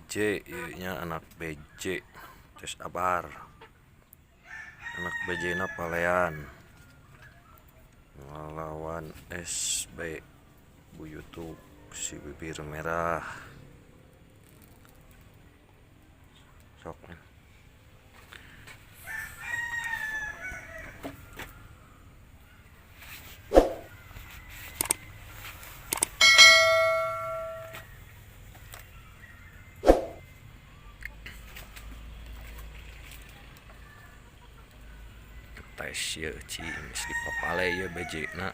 BJ ieu nya anak BJ tes abar. Anak BJ na palean ngalawan SB Buyutuk si bibir merah. Sok tes ieu cing geus dipapale ieu BJ na.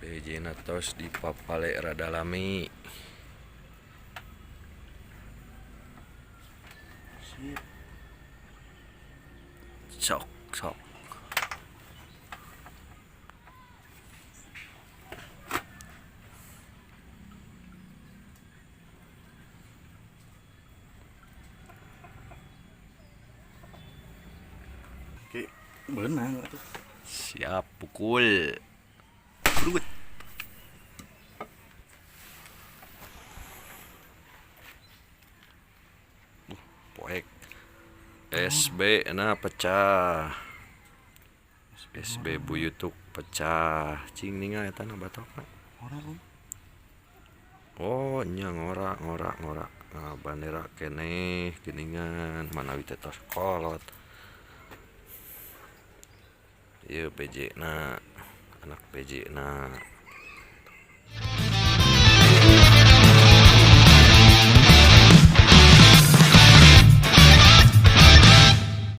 BJ na tos dipapale rada lami. Sip. Sok sok. Oke, beunang atuh. Siap pukul. Brut. Poek. SB na pecah. SB Buyutuk pecah. Cing ningal eta na batokna. Ora lu. Oh, nya ngora ngora ngora. Nah, bandera keneh geuningan manawi teh tos kolot. Ieu BJ na, anak BJ na.